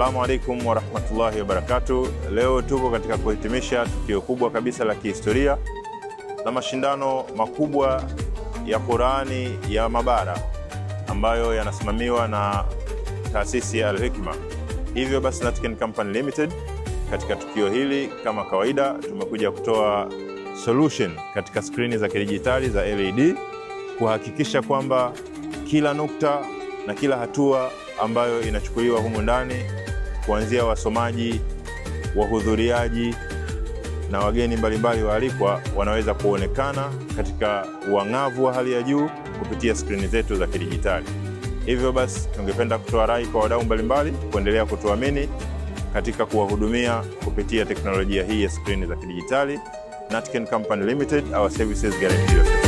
Assalamu alaikum warahmatullahi wabarakatuh. Leo tuko katika kuhitimisha tukio kubwa kabisa la kihistoria la mashindano makubwa ya Qurani ya mabara ambayo yanasimamiwa na taasisi ya Al-Hikma. Hivyo basi, Natken Company Limited katika tukio hili kama kawaida tumekuja kutoa solution katika skrini za kidijitali za LED kuhakikisha kwamba kila nukta na kila hatua ambayo inachukuliwa humu ndani kuanzia wasomaji, wahudhuriaji na wageni mbalimbali waalikwa wanaweza kuonekana katika uang'avu wa hali ya juu kupitia skrini zetu za kidijitali. Hivyo basi, tungependa kutoa rai kwa wadau mbalimbali kuendelea kutuamini katika kuwahudumia kupitia teknolojia hii ya skrini za kidijitali. Natken Company Limited, our services guarantee your success.